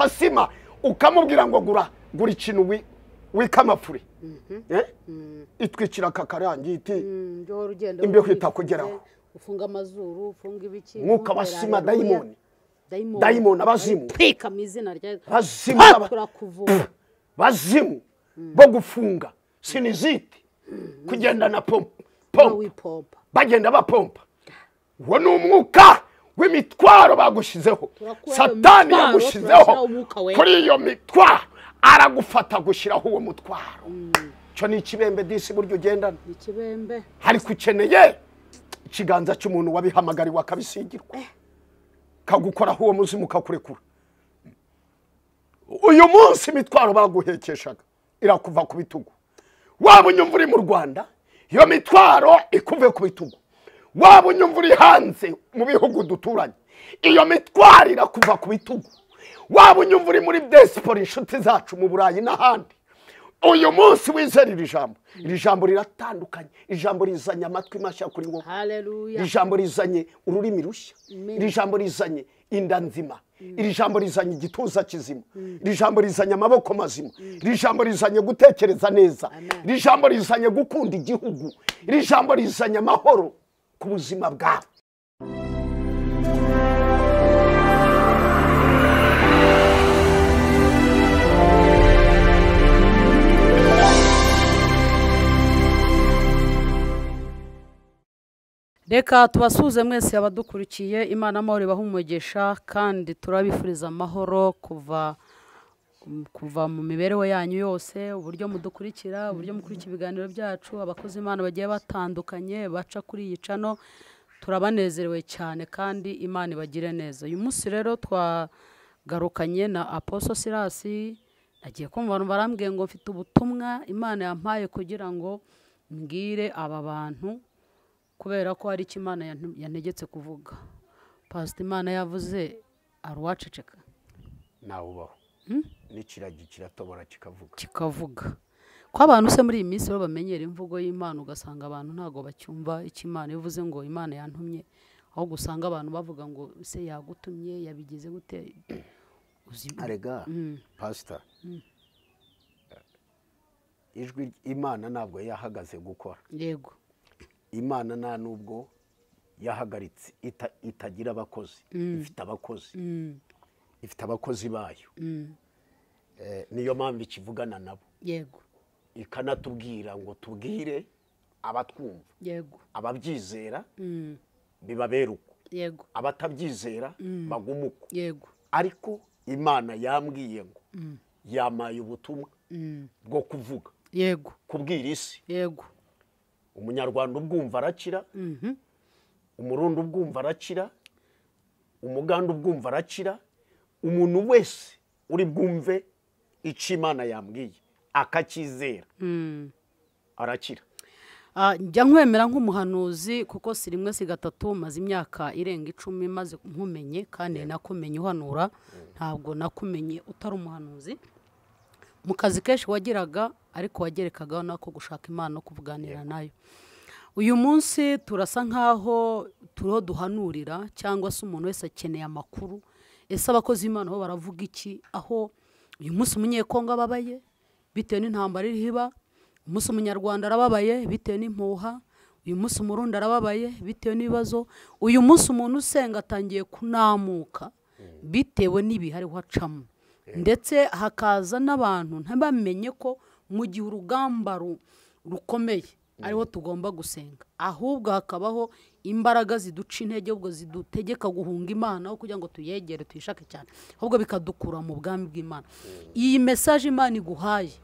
Sima ukamubwira ngo gura gura ikintu wikamafure itwikira kakarangiti imbeho itakugeraho ufunga amazuru ufunga ibiki mwuka wasima dayimoni dayimoni abazimu twika mu izina rya bazimu turakuvuga bazimu bo gufunga sinizite kugenda na pompa pompa bagenda bapompa uwo ni umwuka w'imitwaro bagushizeho. Satani yagushizeho kuri iyo mitwaro aragufata gushyiraho uwo mutwaro. Cyo ni ikibembe disi buryo ugendana ikibembe ariko ukeneye ikiganza cy'umuntu wabihamagariwe akabisigirwa kagukoraho uwo muzimu kakurekura. Uyu munsi imitwaro baguhekeshaga irakuva ku bitugu. Waba unyumva uri mu Rwanda iyo mitwaro ikuve ku bitugu. Waba unyumva uri hanze mu bihugu duturanye iyo mitwaro irakuva ku bitugu. Waba unyumva uri muri diaspora inshuti zacu mu Burayi n'ahandi, uyu munsi wizera iri jambo. Iri jambo riratandukanye, ijambo rizanye amatwi mashya kuri wowe. Haleluya. Iri jambo rizanye ururimi rushya, iri jambo rizanye inda nzima, iri jambo rizanye igituza kizima, iri jambo rizanye amaboko mazima, iri jambo rizanye gutekereza neza, iri jambo rizanye gukunda igihugu, iri jambo rizanye amahoro ku buzima bwawe. Reka tubasuze mwese abadukurikiye, Imana amahoro ibahe umugisha kandi turabifuriza amahoro kuva mu mibereho yanyu yose, uburyo mudukurikira, uburyo mukurikira ibiganiro byacu, abakozi Imana bagiye batandukanye baca kuri iyi channel, turabanezerewe cyane kandi Imana ibagire neza. Uyu munsi rero twagarukanye na Apostle Silas. Nagiye kumva abantu barambwiye ngo mfite ubutumwa Imana yampaye kugira ngo mbwire aba bantu kubera ko hari icyo Imana yantegetse kuvuga. Pastor, Imana yavuze aruwaceceka nawe ubaho n'ikiragi kiratobora kikavuga kikavuga. Ko abantu se muri iyi minsi bo bamenyera imvugo y'Imana, ugasanga abantu ntago bacyumva icyo Imana ivuze ngo Imana yantumye, aho gusanga abantu bavuga ngo se yagutumye yabigize gute. Arega Pastor, ijwi Imana ntabwo yahagaze gukora. Yego. Imana nta nubwo yahagaritse itagira abakozi, ifite abakozi, ifite abakozi bayo. Niyo mpamvu ikivugana nabo. Yego. Ikanatubwira ngo tubwire abatwumva. Yego. Ababyizera bibabera uko. Yego. Abatabyizera baguma uko. Yego. Ariko Imana yambwiye ngo yamaye ubutumwa bwo kuvuga. Yego. Kubwira isi. Yego. Umunyarwanda ubwumva arakira, umurundi ubwumva arakira, umuganda ubwumva arakira, umuntu wese uri bwumve icyo Imana yambwiye akakizera arakira. Njya nkwemera nk'umuhanuzi kuko si rimwe si gatatu, maze imyaka irenga 10 maze nkumenye kandi nakumenye uhanura, ntabwo nakumenye utari umuhanuzi. Mu kazi kenshi wagiraga ariko wagerekaga nako gushaka Imana no kuvuganira nayo. Uyu munsi turasa nkaho turiho duhanurira cyangwa se umuntu wese akeneye amakuru. Ese abakozi Imana bo baravuga iki? Aho uyu munsi umunyekongo ababaye bitewe n'intambara iri hiba, umunsi umunyarwanda arababaye bitewe n'impuha, uyu munsi umurundi arababaye bitewe n'ibibazo, uyu munsi umuntu usenga atangiye kunamuka bitewe n'ibihari wacamo. Ndetse hakaza n'abantu ntibamenye ko mu gihe urugamba rukomeye ariho tugomba gusenga, ahubwo hakabaho imbaraga ziduca intege, ubwo zidutegeka guhunga Imana aho kugira ngo tuyegere tuyishake cyane, ahubwo bikadukura mu bwami bw'Imana. Iyi message Imana iguhaye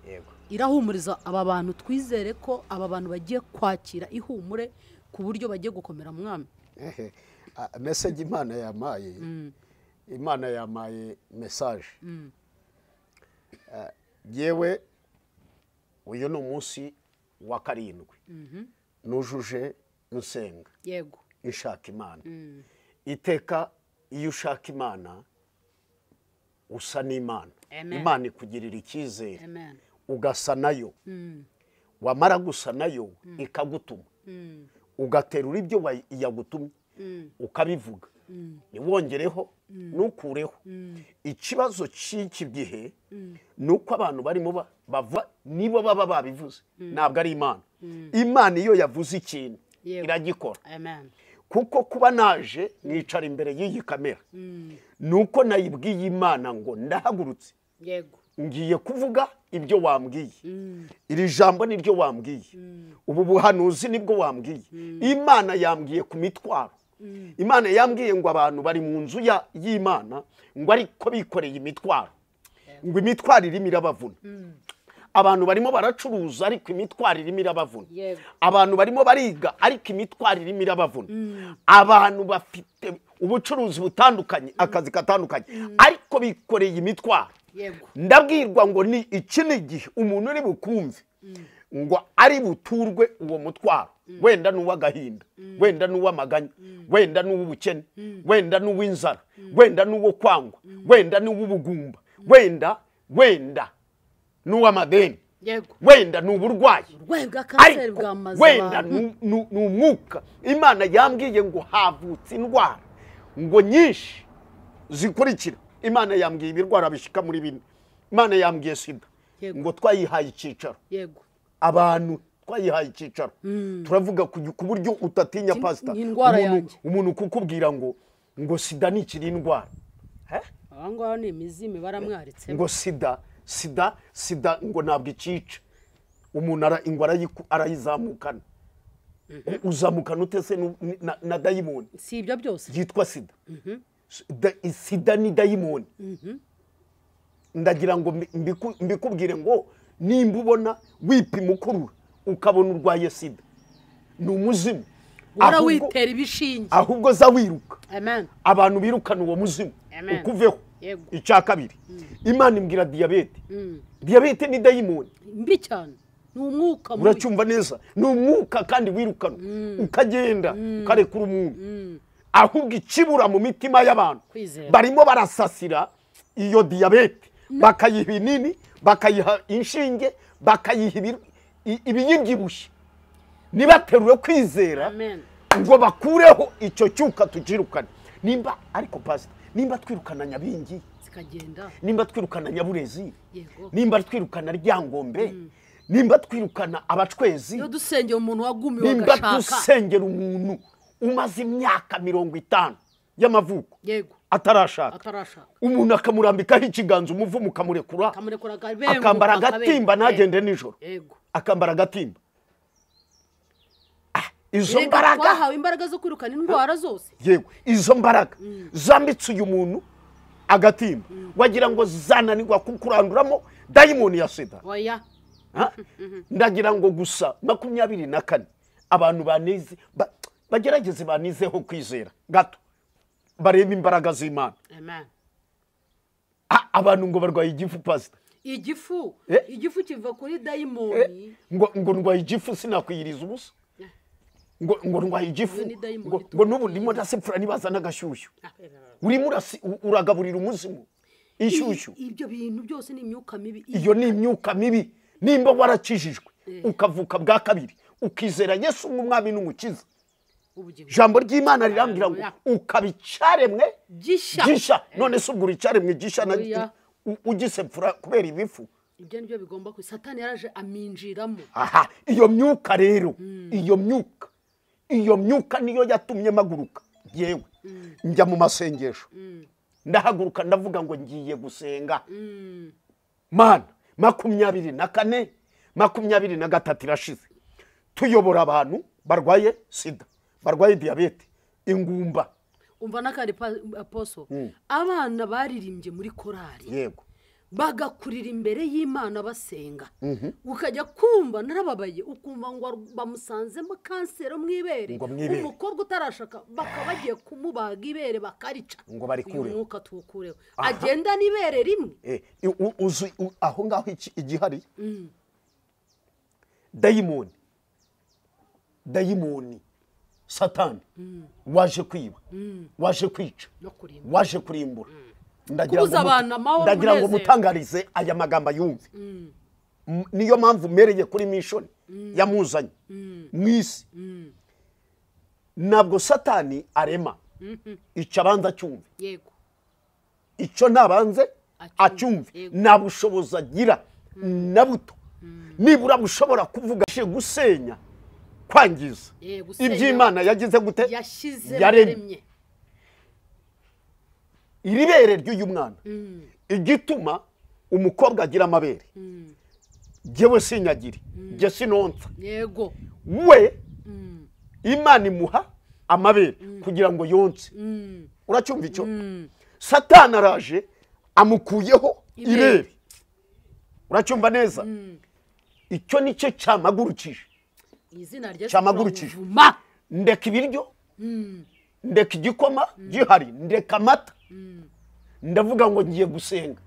irahumuriza aba bantu, twizere ko aba bantu bagiye kwakira ihumure ku buryo bagiye gukomera mwami. Message Imana yamaye, Imana yamaye message. Yewe uyu ni umunsi wa 7 nujuje nsenga. Yego. Nshaka Imana. Iteka iyo ushaka Imana usa n'Imana. Imana ikugirira icyizere. Ugasa nayo. Wamara gusa nayo ikagutuma. Ugaterura ibyo yagutumye ukabivuga. Niwongereho nukureho. Ikibazo cy'iki gihe nuko abantu barimo bava nibo baba babivuze, ntabwo ari Imana. Imana iyo yavuze ikintu iragikora. Amen. Kuko kuba naje nicara imbere y'iyi kamera nuko nayibwiye Imana ngo ndahagurutse, yego, ngiye kuvuga ibyo wambwiye, iri jambo niryo wambwiye, ubu buhanuzi nibwo wambwiye. Imana yambwiye ku mitwaro. Imana yambwiye ngo abantu bari mu nzu y'Imana ngo ariko bikoreye imitwaro, ngo imitwaro irimo irabavuna. Abantu barimo baracuruza ariko imitwaro irimo irabavuna. Abantu barimo bariga ariko imitwaro irimo irabavuna. Abantu bafite ubucuruzi butandukanye, akazi katandukanye, ariko bikoreye imitwaro. Ndabwirwa ngo ni iki ni igihe umuntu uri bukumve ngo ari buturwe uwo mutwaro, wenda n'uw'agahinda, wenda n'uw'amaganya, wenda n'uw'ubukene, wenda n'uw'inzara, wenda n'uwo kwangwa, wenda n'uw'ubugumba, wenda n'uw'amadeni, wenda n'uburwayi, wenda n'umwuka. Imana yambwiye ngo havutse indwara ngo nyinshi zikurikira. Imana yambwiye ibirwara bishika muri bine. Imana yambwiye sida ngo twayihaye icyicaro. Abantu twayihaye icyicaro. Turavuga ku buryo utatinya pastor. Umuntu kukubwira ngo sida ni ikiri indwara. Aho ni imizime baramwaritse. Ngo sida sida sida ngo ntabwo ikica. Umuntu ingwara arayizamukana. Uzamukana utese na dayimoni. Si ibyo byose. Yitwa sida. Sida ni dayimoni. Ndagira ngo mbikubwire ngo nimba ubona wipima ukurura ukabona urwaye sida, ni umuzimu. Witera ibishinge. Ahubwo za wiruka. Amen. Abantu birukana uwo muzimu ukuveho. Icya kabiri, Imana imbwira diyabete. Diyabete ni dayimoni mbi cyane, ni umwuka mubi. Uracyumva neza, ni umwuka kandi wirukana ukagenda ukarekura umuntu. Ahubwo ikibura mu mitima y'abantu, barimo barasasira iyo diyabete, bakayiha ibinini, bakayiha inshinge, bakayiha ibiyibyibushye. Nibaterure kwizera ngo bakureho icyo cyuka tukirukane. Nimba ariko pastor, nimba twirukana Nyabingi zikagenda, nimba twirukana Nyaburezi, nimba twirukana Ryangombe, nimba twirukana abacwezi, iyo dusengera umuntu wagumiwe nimba agashaka, dusengera umuntu umaze imyaka 50 y'amavuko, yego, atarashaka, umuntu akamurambikaho ikiganza, umuvumo ukamurekura, akambara agatimba ntagende nijoro, akambara agatimba. Izo mbaraga twahawe imbaraga zo kwirukana indwara zose. Yego, izo mbaraga zambitse uyu muntu agatimba, wagira ngo zananirwa kukuranduramo dayimoni ya sida. Oya. Ndagira ngo gusa 24 abantu banize bagerageze banizeho kwizera gato, barebe imbaraga z'Imana. Amen. Abantu ngo barwaye igifu pastor. Igifu, igifu kiva kuri dayimoni. Ngo ndwaye igifu sinakwiyiriza ubusa. Ngo ndwaye igifu ngo nubu ndimo ndasepfura nibaza n'agashyushyu. Urimo uragaburira umuzimu inshyushyu. Ibyo bintu byose ni imyuka mibi. Iyo ni imyuka mibi. Nimba warakijijwe ukavuka bwa kabiri ukizera Yesu nk'umwami n'umukiza, Jambo ry'Imana rirambwira ngo ukabicaremwe gisha. None se ubwo uricaremwe gisha na ugisepfura kubera ibifu? Ibyo nibyo bigomba ku Satani yaraje aminjiramo. Aha, iyo myuka rero, iyo myuka niyo yatumye maguruka. Yewe njya mu masengesho, ndahaguruka ndavuga ngo ngiye gusenga. Mana, 24 23 irashize tuyobora abantu barwaye sida, barwaye diyabete, ingumba. Umva nakari aposo, abana baririmbye muri korali, yego, bagakurira imbere y'Imana basenga, ukajya kumva narababaye, ukumva ngo bamusanzemo kanseri mwibere, umukobwa utarashaka bakaba bagiye kumubaga ibere bakarica ngo barikureho, umwuka tuwukureho, agenda n'ibere rimwe. Uzi aho ngaho igihari dayimoni, dayimoni Satani waje kwiba, waje kwica, waje kurimbura. Ndagira ngo mutangarize aya magambo yumve. Niyo mpamvu mereye kuri mission yamuzanye mu isi. Ntabwo Satani arema. Icyo abanza cyumve. Yego. Icyo nabanze acyumve. Nta bushobozi agira na buto. Nibura bushobora kuvuga gusenya, kwangiza iby'Imana yagize gute, yaremye. Iri bere ry'uyu mwana igituma umukobwa agira amabere, jyewe sinyagire, jye sinonsa. Yego. We Imana imuha amabere kugira ngo yonse. Uracyumva icyo? Satani araje amukuyeho ibere. Uracyumva neza? Icyo nicyo cyamagurukije. Izina rye cyamagurukije. Ndeka ibiryo, ndeka igikoma gihari, ndeka amata. Ndavuga ngo ngiye gusenga.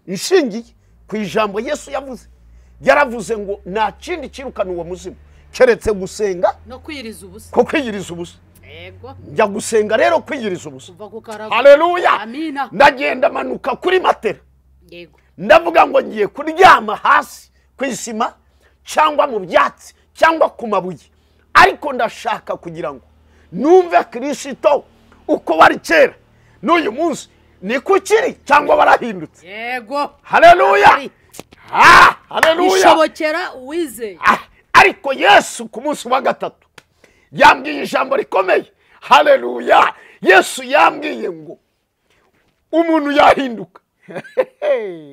Inshingiye ku ijambo Yesu yavuze. Yaravuze ngo nta kindi kirukana uwo muzimu keretse gusenga no kwiyiriza ubusa. Ko kwiyiriza ubusa. Yego. Njya gusenga rero kwiyiriza ubusa. Kuva ku karago. Haleluya. Amina. Ndagenda manuka kuri matera. Yego. Ndavuga ngo ngiye kuryama hasi ku isima cyangwa mu byatsi cyangwa ku mabuye, ariko ndashaka kugira ngo numve Kristo uko wari kera n'uyu munsi ni kukiri cyangwa barahindutse. Yego. Haleluya. Haleluya. Ishobokera uwizeye. Ariko Yesu ku munsi wa gatatu yambwiye ijambo rikomeye. Haleluya. Yesu yambwiye ngo umuntu yahinduka.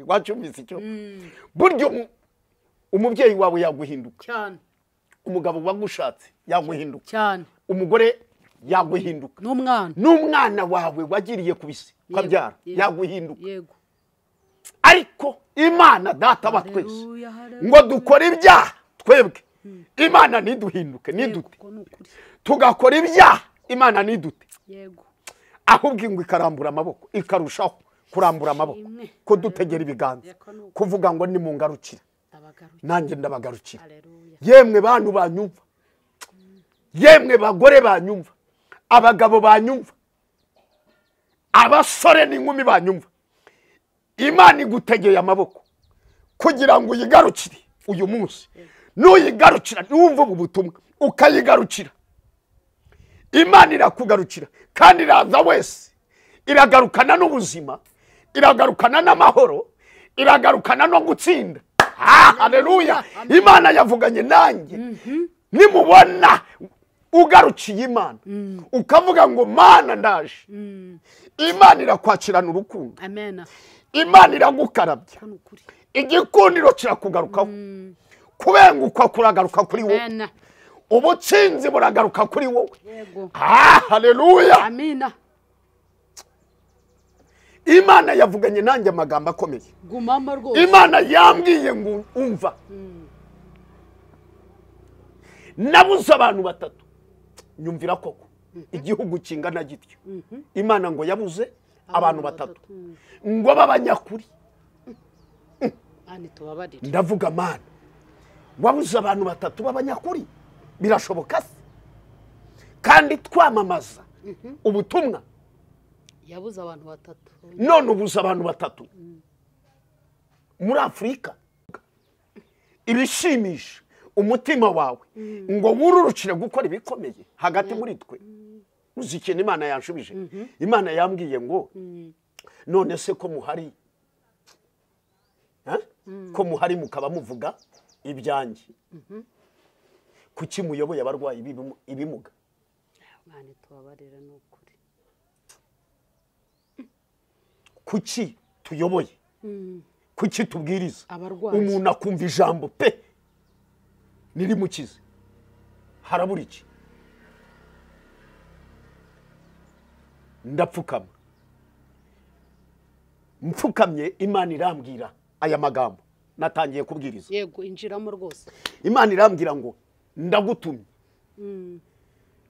Wacyumvise icyo? Buryo umubyeyi wawe yaguhinduka cyane, umugabo wagushatse yaguhinduka cyane, umugore yaguhinduka, n'umwana wawe wagiriye kubisi kabyara yaguhinduka. Yego. Ariko Imana data wa twese ngo dukore ibyaha twebwe, Imana ntiduhinduke, nidute. Tugakora ibyaha Imana nidute. Yego. Ahubwo ngo ikarambura amaboko, ikarushaho kurambura amaboko, ko dutegera ibiganza, kuvuga ngo nimungarukira nanjye ndabagarukira. Yemwe bantu banyumva, yemwe bagore banyumva, abagabo banyumva, abasore n'inkumi banyumva, Imana igutegeye amaboko kugira ngo uyigarukire uyu munsi. Nuyigarukira, numva ubu butumwa ukayigarukira, Imana irakugarukira kandi iraza wese, iragarukana n'ubuzima, iragarukana n'amahoro, iragarukana no gutsinda. Haleluya. Imana yavuganye nanjye. Nimubona ugarukiye Imana ukavuga ngo Mana ndaje, Imana irakwakirana urukundo. Amen. Imana iragukarabya, igikundiro kirakugarukaho, kubengukwa kuragaruka kuri wowe, ubutsinzi buragaruka kuri wowe. Haleluya. Amina. Imana yavuganye nanjye amagambo akomeye. Gumama rwose. Imana yambwiye ngo umva, nabuze abantu batatu nyumvira koko igihugu kingana gityo. Imana ngo yabuze abantu batatu ngo b'abanyakuri. Ndavuga Mana, wabuze abantu batatu b'abanyakuri, birashoboka se? Kandi twamamaza ubutumwa. Yabuze abantu batatu. None ubuze abantu batatu muri Afurika. Ibishimisha umutima wawe ngo wururukire gukora ibikomeye hagati muri twe. Uzi ikintu Imana yanshubije? Imana yambwiye ngo none se ko muhari, ko muhari mukaba muvuga ibyanjye, kuki muyoboye abarwayi ibimuga? Imana itubabarira n'ukuri. Kuki tuyoboye? Kuki tubwiriza? Umuntu akumva ijambo pe nirimukize, harabura iki? Ndapfukama, mfukamye, Imana irambwira aya magambo natangiye kubwiriza. Yego, injiramo rwose. Imana irambwira ngo ndagutumye,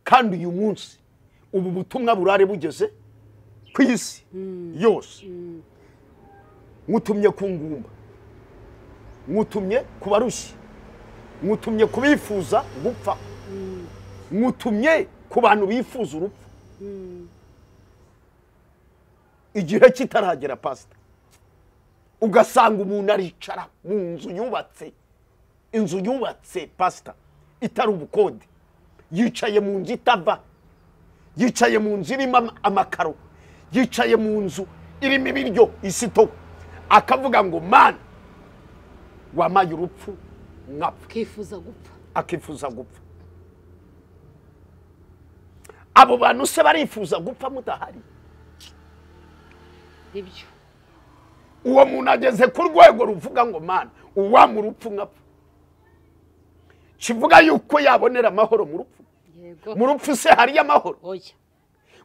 kandi uyu munsi ubu butumwa burare bugeze ku isi yose. Nkutumye ku ngumba, nkutumye ku barushyi, nkutumye ku bifuza gupfa, nkutumye ku bantu bifuza urupfu. Igihe kitaragera pastor, ugasanga umuntu aricara mu nzu yubatse, inzu yubatse pastor itari ubukode, yicaye mu nzu itava, Yicaye mu nzu irimo amakaro, yicaye mu nzu irimo ibiryo isito, akavuga ngo Mana wamaye urupfu nkapfa. Akifuza gupfa, akifuza gupfa. Abo bantu se barifuza gupfa mudahari? Nibyo. Uwo muntu ageze ku rwego ruvuga ngo Mana uwampa urupfu nkapfa, kivuga yuko yabonera amahoro mu rupfu. Mu rupfu se hariyo amahoro? Oya.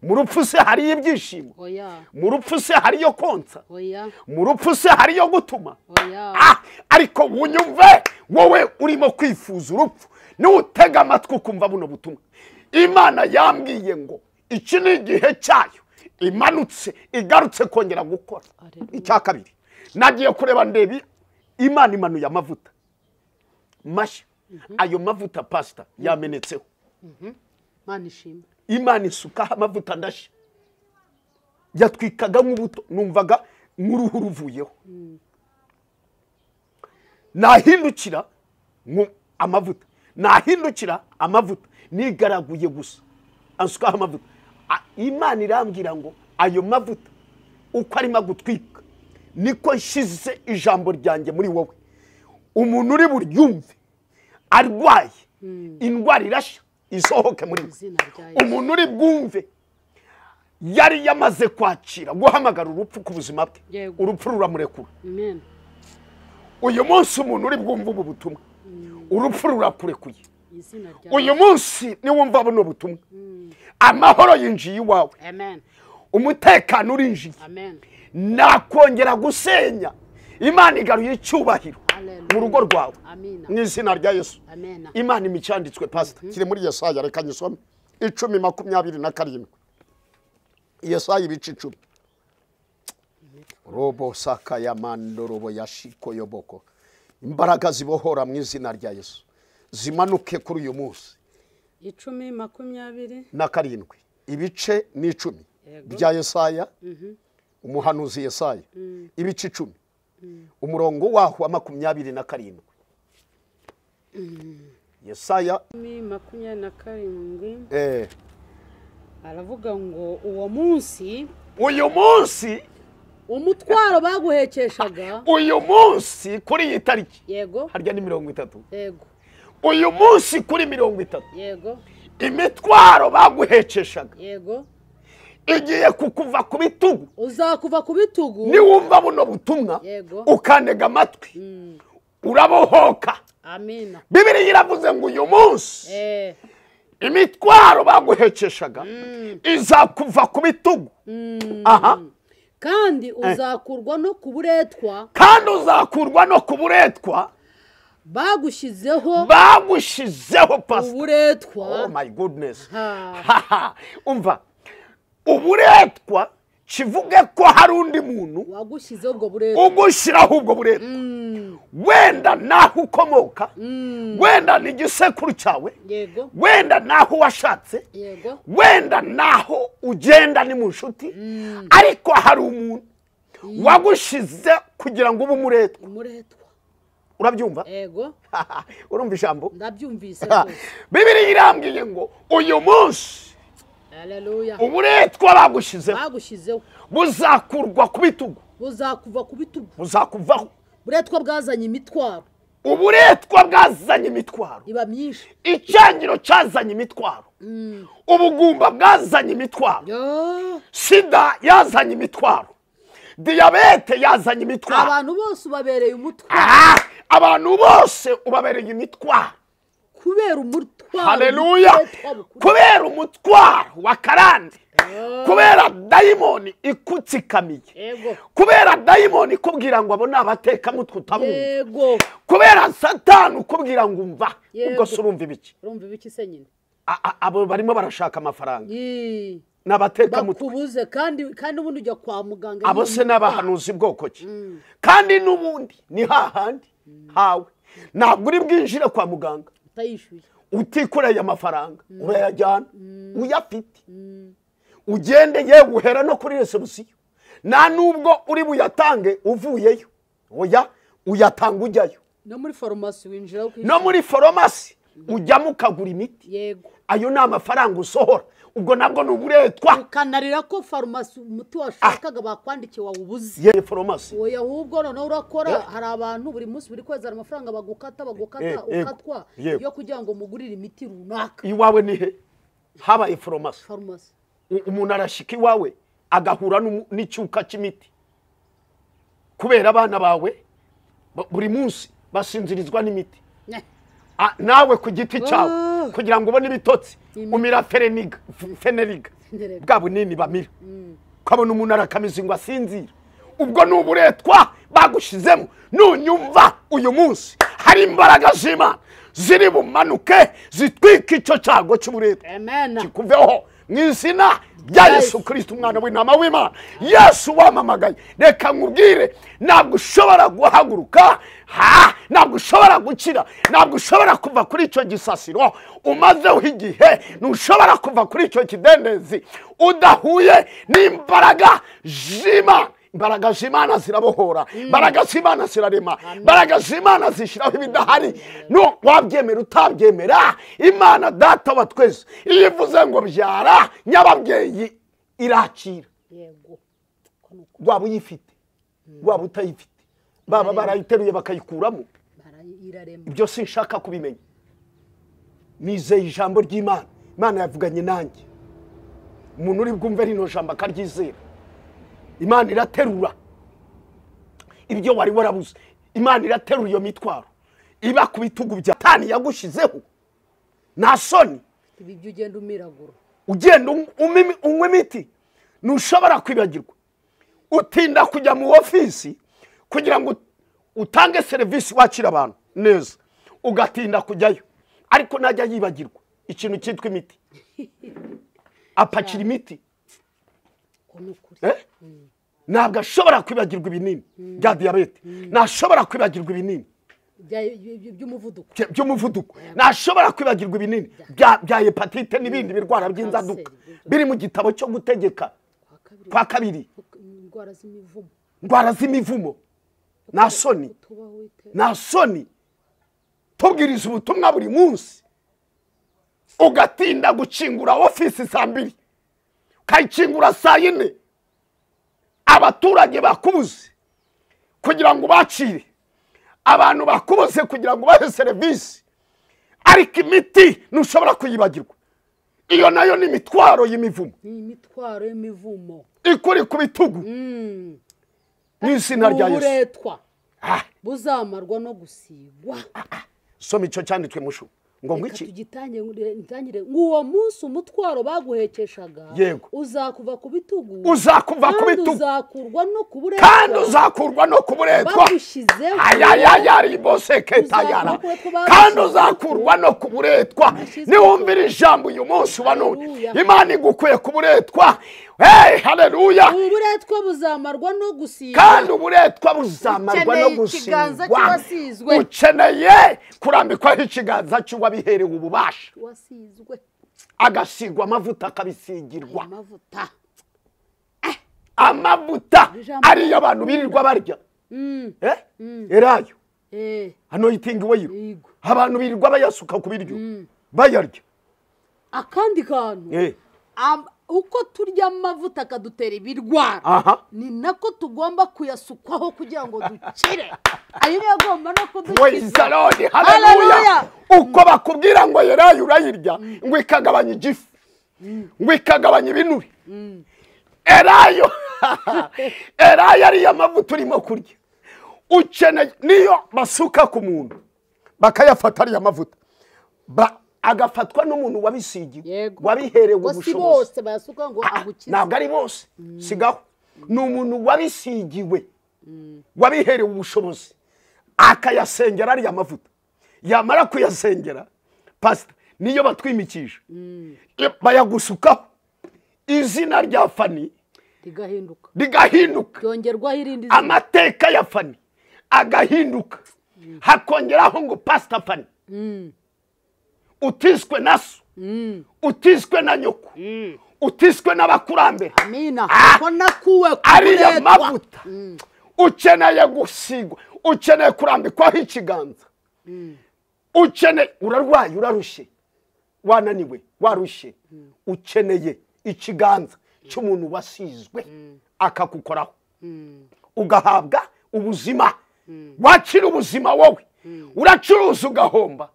Mu rupfu se hariyo ibyishimo? Oya. Mu rupfu se hariyo konsa? Oya. Mu rupfu se hariyo gutuma? Oya. Ariko wunyumve wowe urimo kwifuza urupfu, niwutega amatwi ukumva buno butumwa, Imana yambwiye ngo iki ni igihe cyayo, imanutse igarutse kongera gukora. Icya kabiri, nagiye kureba ndebi Imana imanuye amavuta mashya. Ayo mavuta pastor yamenetseho. Imana ishimwe. Imana isukaho amavuta ndashya, yatwikaga nk'ubuto, numvaga nk'uruhu ruvuyeho. Nahindukira amavuta, nahindukira amavuta, nigaraguye gusa ansukaho amavuta. Imana irambwira ngo ayo mavuta uko arimo gutwika niko nshyize ijambo ryanjye muri wowe. Umuntu uri buryumve arwaye indwara irashya isohoke muri we. Umuntu uri bwumve yari yamaze kwakira guhamagara urupfu ku buzima bwe, urupfu ruramurekura. Uyu munsi umuntu uri bwumve ubu butumwa, urupfu rurakurekuye. Uyu munsi niwumva buno butumwa, amahoro yinjiye iwawe, umutekano urinjiye, nakongera gusenya. Imana igaruye icyubahiro mu rugo rwawe mu izina rya Yesu. Imana imicyanditswe pastor kiri muri Yesaya, reka nyisome 10:27. Yesaya ibice 10. Robo saka ya mandorobo yashiko yoboko. Imbaraga zibohora mu izina rya Yesu zimanuke kuri uyu munsi. 10:27 ibice ni 10 bya Yesaya, umuhanuzi Yesaya ibice 10 umurongo waho wa 27. Yesaya 27 aravuga ngo uwo munsi, uyu munsi umutwaro baguhekeshaga, uyu munsi kuri iyi tariki, yego harya ni 30, yego uyu munsi kuri 30, yego imitwaro baguhekeshaga, yego igiye kukuva ku bitugu, uzakuva ku bitugu niwumva buno butumwa ukanega amatwi urabohoka. Amina. Bibiliya iravuze ngo uyu munsi imitwaro baguhekeshaga izakuva ku bitugu. Aha. Kandi uzakurwa no ku buretwa, kandi uzakurwa no ku buretwa bagushyizeho, bagushyizeho pastor uburetwa. Oh my goodness. Umva, uburetwa kivuge ko hari undi muntu wagushyizeho ubwo buretwa, ugushyiraho ubwo buretwa. Wenda naho ukomoka, wenda ni igisekuru cyawe, wenda naho washatse, wenda naho ugenda ni mu nshuti, ariko hari umuntu wagushize kugira ngo ube umuretwa. Urabyumva? Yego. Urumva ijambo? Ndabyumvise rwose. Bibiliya irambwiye ngo uyu munsi, haleluya, uburetwa bagushizeho buzakurwa ku bitugu, buzakuva ku bitugu, buzakuvaho. Uburetwa bwazanye imitwaro, uburetwa bwazanye imitwaro iba myinshi, icyangiro cyazanye imitwaro, ubugumba bwazanye imitwaro, sida yazanye imitwaro, diyabete yazanye imitwaro. Abantu bose ubabereye umutwaro, abantu bose ubabereye imitwaro kubera umutwaro. Haleluya. Kubera umutwaro wa karande, kubera dayimoni ikutsikamiye, kubera dayimoni ikubwira ngo abo nabateka mutwe utabumva, kubera Satani ukubwira ngo umva, ubwo se urumva ibiki? Urumva ibiki se nyine? Abo barimo barashaka amafaranga n'abateka mutwe bakubuze, kandi ubundi ujya kwa muganga. Abo se n'abahanuzi bwoko ki? Kandi n'ubundi ni hahandi hawe, ntabwo uri bwinjire kwa muganga utikoreye amafaranga, urayajyana uyafite, ugende yewe uhera no kuri resebusiyo, nta nubwo uri buyatange uvuyeyo, oya uyatanga ujyayo. No muri farumasi winjira ukishyura, no muri farumasi Ujyamo ukagura imiti. Yego. Ayo ni amafaranga usohora. Ubwo nabwo ni uburetwa. Ukanarira ko farumasi umuti washakaga bakwandikiye wawubuze. Ye farumasi. Oya ahubwo noneho urakora hari abantu buri munsi buri kwezi hari amafaranga bagukata ukatwa yo kugira ngo mugurire imiti runaka. Iwawe ni he? Habaye farumasi. Farumasi. Umuntu arashika iwawe agahura n'icyuka cy'imiti. Kubera abana bawe buri munsi basinzirizwa n'imiti. Nawe ku giti cyawe kugira ngo ubone ibitotsi umira ferenige feneriga bwa bunini bamira ukabona umuntu arakamiza ngo asinzira. Ubwo ni uburetwa bagushizemo. Nunyumva uyu munsi hari imbaraga z'Imana ziri bumanuke zitwika icyo cyago cy'uburetwa. Amen. Kikuveho mu izina rya Yesu Kristo umwana w'intama w'Imana. Yesu wamamagaye. Reka nkubwire, ntabwo ushobora guhaguruka, ntabwo ushobora gukira, ntabwo ushobora kuva kuri icyo gisasiro umazeho igihe, ntushobora kuva kuri icyo kidendezi udahuye n'imbaraga z'Imana. Imbaraga z'Imana zirabohora, imbaraga z'Imana zirarema, imbaraga z'Imana zishyiraho ibidahari. No wabyemera utabyemera, Imana data wa twese iyo ivuze ngo byara nyababyeyi irakira. Yego. Waba uyifite, waba utayifite, baba barayiteruye bakayikuramo, ibyo sinshaka kubimenya. Nizeye ijambo ry'Imana. Imana yavuganye nanjye. Umuntu uri bwumve rino jambo akaryizera, Imana iraterura ibyo wari warabuze. Imana iraterura iyo mitwaro iba ku bitugu bya Satani yagushizeho. Nta soni. Ibyo ugenda umiragura, ugenda unywa imiti, ntushobora kwibagirwa. Utinda kujya mu ofisi kugira ngo utange serivisi wakira abantu neza, ugatinda kujyayo. Ariko najya yibagirwa ikintu cyitwa imiti, apakira imiti. Ntabwo ashobora kwibagirwa ibinini bya diyabete, ntashobora kwibagirwa ibinini by'umuvuduko, ntashobora kwibagirwa ibinini bya hepatite n'ibindi birwara by'inzaduka biri mu gitabo cyo gutegeka kwa kabiri, indwara z'imivumo. Nta soni, nta soni. Tubwiriza ubutumwa buri munsi, ugatinda gukingura ofisi saa 2 ukayikingura saa 4, abaturage bakubuze kugira ngo bakire, abantu bakubuze kugira ngo bahe serivisi, ariko imiti ntushobora kuyibagirwa. Iyo nayo ni imitwaro y'imivumo, ni imitwaro y'imivumo ikuri ku bitugu. Mu izina rya Yesu. Uburetwa buzamarwa no gusigwa. Soma icyo cyanditswe mushu ngo ngwiki tugitangire. Uwo munsi umutwaro baguhekeshaga uzakuva ku bitugu, uzakuva ku bitugu, uzakurwa no ku buretwa, kandi uzakurwa no ku buretwa. Ayayayari boseketayara, kandi uzakurwa no ku buretwa. Niwumvira ijambo uyu munsi wa none, Imana igukuye ku buretwa. Hey, haleluya. Uburetwa buzamarwa no gusigwa, kandi uburetwa buzamarwa no gusigwa. Ukeneye kurambikwaho ikiganza cy'uwabiherewe ububasha, wasizwe, agasigwa amavuta, akabisigirwa amavuta. Amavuta ariyo abantu birirwa barya. Erayo anointing oil, abantu birirwa bayasuka ku biryo bayarya. Akandi kantu, uko turya amavuta akadutera ibirwara, ni nako tugomba kuyasukwaho kugira ngo dukire. Ayo niyo agomba no kudukiza. Haleluya. Uko bakubwira ngo yerayo urayirya ngo ikagabanya igifu, ngo ikagabanya ibinure, erayo erayo ariyo amavuta urimo kurya. Ukeneye niyo basuka ku muntu bakayafata ariyo amavuta, agafatwa n'umuntu wabisigiwe, wabiherewe ubushobozi. Bose bayasuka ngo agukize. Ntabwo ari bose, sigaho. Ni umuntu wabisigiwe, wabiherewe ubushobozi, akayasengera ariya mavuta. Yamara kuyasengera, pastor, niyo batwimikije bayagusukaho, izina rya Fani rigahinduka, rigahinduka, ryongerwaho irindi zina, amateka ya Fani agahinduka, hakongeraho ngo Pastor Fani utiswe na so, utiswe na nyoko, utiswe n'abakurambere. Amina. Ko nakuwe ariya mavuta ukeneye gusigwa, ukeneye kurambikwaho ikiganza. Ukeneye, urarwaye, urarushye, wananiwe, warushye, ukeneye ikiganza cy'umuntu wasizwe akagukoraho, ugahabwa ubuzima, wakira ubuzima. Wowe uracuruza ugahomba,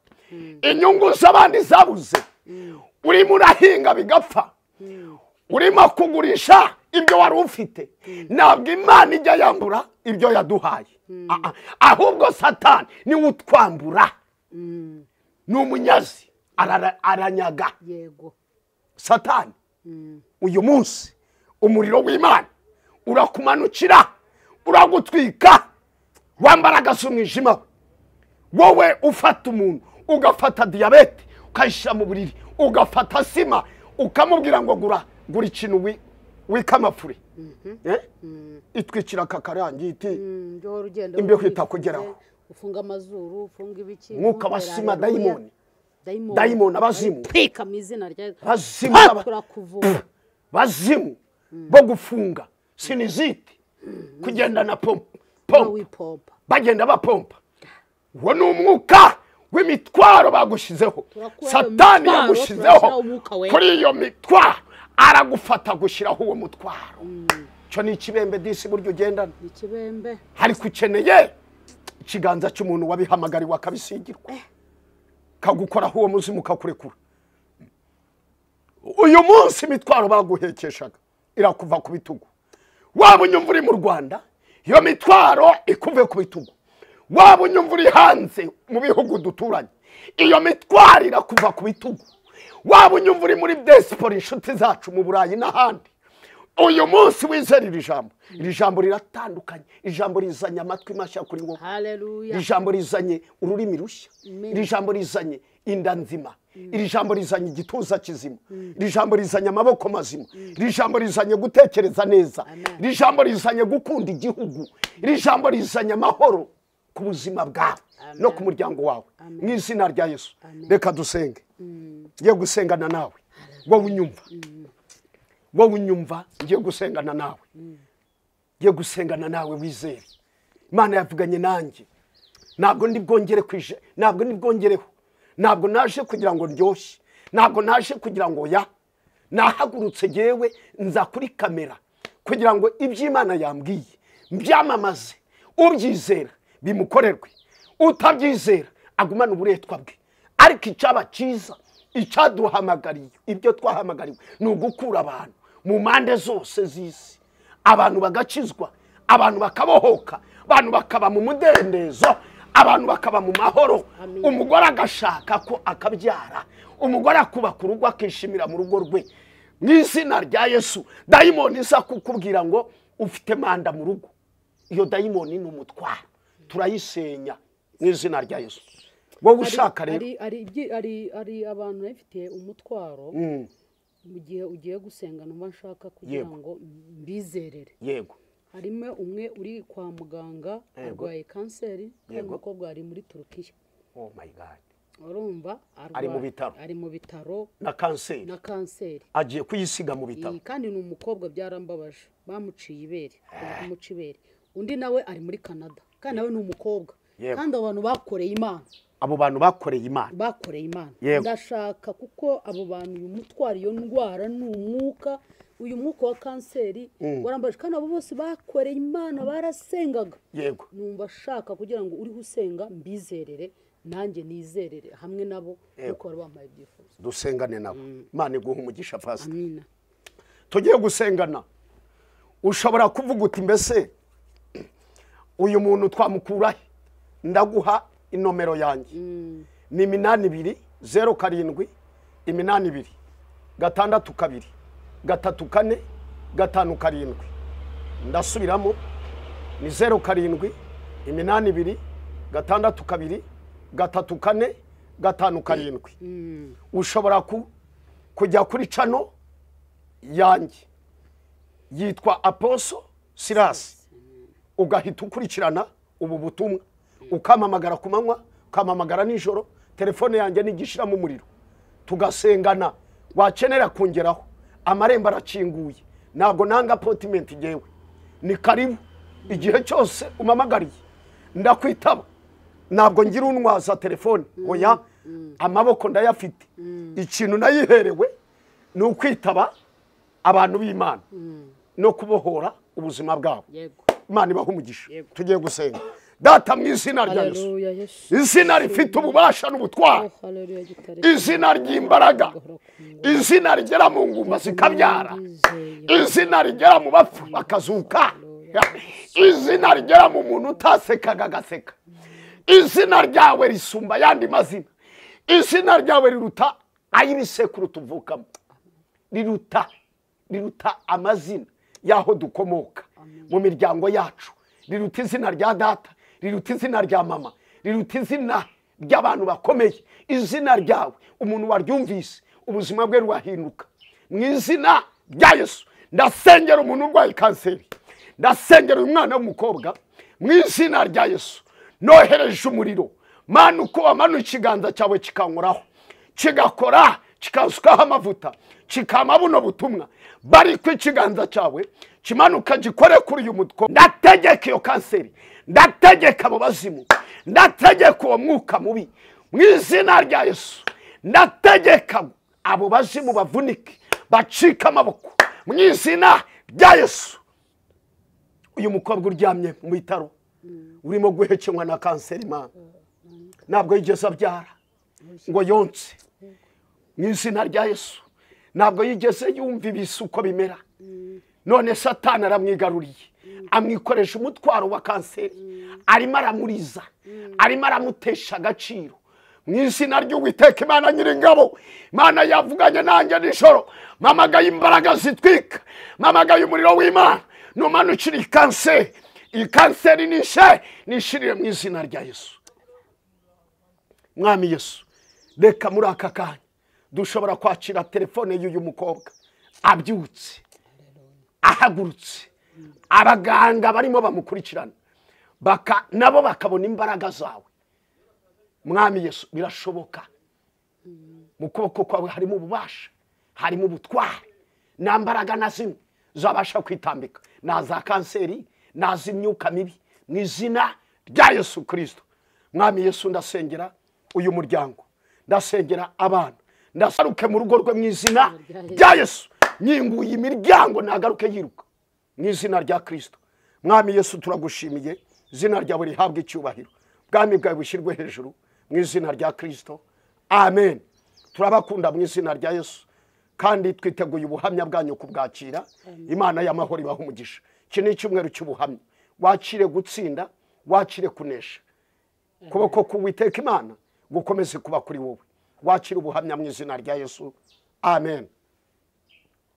inyungu z'abandi zabuze, urimo urahinga bigapfa, urimo kugurisha ibyo wari ufite. Ntabwo Imana ijya yambura ibyo yaduhaye, ahubwo Satani niwe utwambura. Ni umunyazi, aranyaga. Yego. Satani uyu munsi umuriro w'Imana urakumanukira, uragutwika, wambara agasumwijima. Wowe ufata umuntu ugafata diyabete ukayishyira mu buriri, ugafata sima ukamubwira ngo gura ikintu wikamafure, itwikira akakarangiti, imbeho itakugeraho, ufunga amazuru, ufunga ibiki, mwuka wa sima, dayimoni, dayimoni, abazimu, twika mu izina rya bazimu bo gufunga sinizite, kugenda na pompa, bagenda bapompa. Uwo ni umwuka w'imitwaro bagushizeho. Satani yagushizeho kuri iyo mitwaro, aragufata gushyiraho uwo mutwaro. Cyo ni ikibembe disi buryo ugendana, ariko ukeneye ikiganza cy'umuntu wabihamagariwe akabisigirwa, kagukoraho uwo muzimu kakurekura. Uyu munsi imitwaro baguhekeshaga irakuva ku bitugu. Waba unyumva uri mu Rwanda, iyo mitwaro ikuve ku bitugu. Waba unyumva uri hanze mu bihugu duturanye, iyo mitwaro irakuva ku bitugu. Waba unyumva uri muri diaspora, inshuti zacu mu Burayi n'ahandi, uyu munsi wizera iri jambo. Iri jambo riratandukanye, ijambo rizanye amatwi mashya kuri wowe. Haleluya. Iri jambo rizanye ururimi rushya, iri jambo rizanye inda nzima, iri jambo rizanye igituza kizima, iri jambo rizanye amaboko mazima, iri jambo rizanye gutekereza neza, iri jambo rizanye gukunda igihugu, iri jambo rizanye amahoro ku buzima bwawe no ku muryango wawe, mu izina rya Yesu. Reka dusenge. Ngiye gusengana nawe, wowe unyumva, wowe unyumva, ngiye gusengana nawe, ngiye gusengana nawe wizere. Imana yavuganye nanjye, ntabwo ndi bwongere kwije, ntabwo ndi bwongereho, ntabwo naje kugira ngo ndyoshye, ntabwo naje kugira ngo ya nahagurutse yewe nza kuri kamera kugira ngo iby'Imana yambwiye mbyamamaze. Ubyizera bimukorerwe, utabyizera agumana uburetwa bwe. Ariko icyaba cyiza, icyaduhamagariye, ibyo twahamagariwe ni ugukura abantu mu mpande zose z'isi, abantu bagakizwa, abantu bakabohoka, abantu bakaba mu mudendezo, abantu bakaba mu mahoro. Umugore agashaka ko akabyara, umugore akubaka urugo akishimira mu rugo rwe. Mu izina rya Yesu, dayimoni iza kukubwira ngo ufite manda mu rugo, iyo dayimoni ni umutwaro, turayisenya mu izina rya Yesu. Wowe ushaka rero, ari abantu bafite umutwaro, mu gihe ugiye gusenga numva nshaka kugira ngo mbizerere. Yego. Harimo umwe uri kwa muganga arwaye kanseri, kandi umukobwa ari muri Turukiya. Oh my God. Urumva ari mu bitaro, ari mu bitaro na kanseri, na kanseri agiye kuyisiga mu bitaro. Kandi ni umukobwa byarambabaje, bamuciye ibere, kumuca ibere. Undi nawe ari muri Canada, kandi nawe ni umukobwa. Kandi abantu bakoreye Imana, abo bantu bakoreye Imana, bakoreye Imana. Ndashaka kuko abo bantu uyu mutwaro, iyo ndwara ni umwuka, uyu mwuka wa kanseri warambaje, kandi abo bose bakoreye Imana, barasengaga. Yego. Numva ashaka kugira ngo uriho usenga mbizerere, nanjye nizerere hamwe nabo, kuko bari bambaye ibyifuzo. Dusengane nabo. Imana iguhe umugisha pastor. Amina. Tugiye gusengana. Ushobora kuvuga uti mbese uyu muntu twamukurahe? Ndaguha inomero yanjye. Ni 82 07 82 62 34 57. Ndasubiramo, ni 07 82 62 34 57. Ushobora kujya kuri channel yanjye yitwa Apostle Silas, ugahita ukurikirana ubu butumwa, ukamamagara ku manywa, ukamamagara nijoro. Telefone yanjye nigishira mu muriro, tugasengana. Wakenera kongeraho, amarembo arakinguye, ntabwo nanga appointment jewe, ni karibu igihe cyose umamagariye ndakwitaba. Ntabwo ngira unwaza telefone, oya, amaboko ndayafite. Ikintu nayiherewe ni ukwitaba abantu b'Imana no kubohora ubuzima bwabo. Imana ibahe umugisha. Tugiye gusenga. Data mu izina rya Yesu, izina rifite ububasha n'ubutware, izina ry'imbaraga, izina rigera mu nguma zikabyara, izina rigera mu bapfu bakazuka, izina rigera mu muntu utasekaga agaseka, izina ryawe risumba ayandi mazina, izina ryawe riruta ay'ibisekuru tuvukamo, riruta amazina y'aho dukomoka mu miryango yacu, riruta izina rya data, riruta izina rya mama, riruta izina ry'abantu bakomeye. Izina ryawe umuntu waryumvise ubuzima bwe rwahinduka. Mu izina rya Yesu ndasengera umuntu urwaye kanseri, ndasengera uyu mwana w'umukobwa mu izina rya Yesu. Nohereje umuriro, Mana, uko wamanuye ikiganza cyawe kikankoraho, kigakora, kikasukaho amavuta, kikama buno butumwa, bari ku ikiganza cyawe kimanuka gikore kuri uyu mutwe. Ndategeka iyo kanseri, ndategeka abo bazimu, ndategeka uwo mwuka mubi mu izina rya Yesu. Ndategeka abo bazimu bavunike, bacike amaboko mu izina rya Yesu. Uyu mukobwa uryamye mu bitaro urimo guhekenywa na kanseri, Mana, ntabwo yigeze abyara ngo yonse mu izina rya Yesu. Ntabwo yigeze yumva ibisuko bimera, none Satani aramwigaruriye, amwikoresha umutwaro wa kanseri, arimo aramuriza, arimo aramutesha agaciro. Mu izina ry'Uwiteka Imana Nyiringabo, Imana yavuganye nanjye nijoro, mpamagaye imbaraga zitwika, mpamagaye umuriro w'Imana, numanukira iyi kanseri, iyi kanseri nishe, nishirire mu izina rya Yesu. Mwami Yesu, reka muri aka kanya dushobora kwakira telefone y'uyu mukobwa abyutse, ahagurutse, abaganga barimo bamukurikirana, nabo bakabona imbaraga zawe. Mwami Yesu, birashoboka. Mu kuboko kwawe harimo ububasha, harimo ubutware, nta mbaraga na zimwe zabasha kwitambika, na za kanseri, na z'imyuka mibi, mu izina rya Yesu Kristo. Mwami Yesu, ndasengera uyu muryango, ndasengera abana, ndasaruke mu rugo rwe mu izina rya Yesu. Nyinguye imiryango nagaruke yiruka mu izina rya Kristo. Mwami Yesu, turagushimiye, izina ryawe rihabwe icyubahiro, bwami bwawe bushyirwe hejuru mu izina rya Kristo. Amen. Turabakunda mu izina rya Yesu, kandi twiteguye ubuhamya bwanyu kubwakira. Imana y'amahoro ibahe umugisha. Iki ni icyumweru cy'ubuhamya. Wakire gutsinda, wakire kunesha. Kuboko k'Uwiteka Imana gukomeze kuba kuri wowe. Wakire ubuhamya mu izina rya Yesu. Amen.